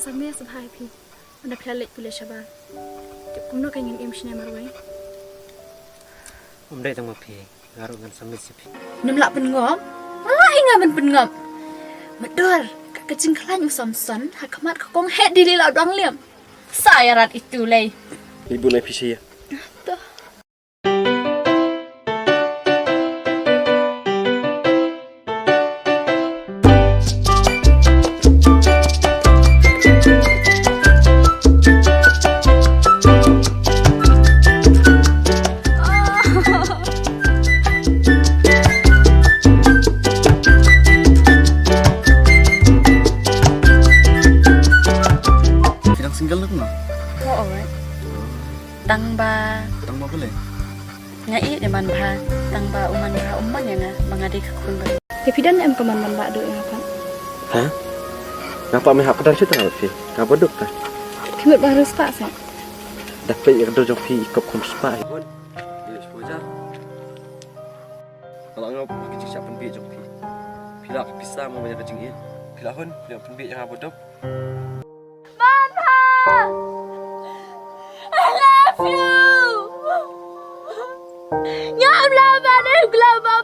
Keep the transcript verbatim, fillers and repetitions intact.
Me sa bha phi. Ynda phi la leit pule shabar, te kumno ka ngin im shane marwei? Ym dei tang ma phi, nga ruh ngan sa miss ïa phi. Nym lah pynngop. Nga lah ïa nga ban pynngop. Madur, ka ka jingkhlaiñ u Samson ha khmat ka kong heh dili la u dang liam. Sa ïa rat itu lei. Ibu nai phi sha ïa. Phi dang single ne kumno? Hooid. Tang ba. Tang ba balei? Nga ïeit ïa u manbha, tang ba u manbha um mon ïa nga, ba nga dei ka khun ba. Te phi don em ka mon manbha duh ïa nga pat? Ha? Nga pat me hap ka don shuh tang ba phi. Nga ba duk ta. Phi mut ba riewspah sa. Da peit ïa ka dur jong phi i kop kum spah hi. Bun. Ïa shu ja. Nga la ngop ka jingshah pynbieit jong phi. Phi la ka pisa mo ba ïa ka jingïeit. Phi la hun, phi la pynbieit ïa nga ba duk. Mama! I love you! Ngam lah ban im global.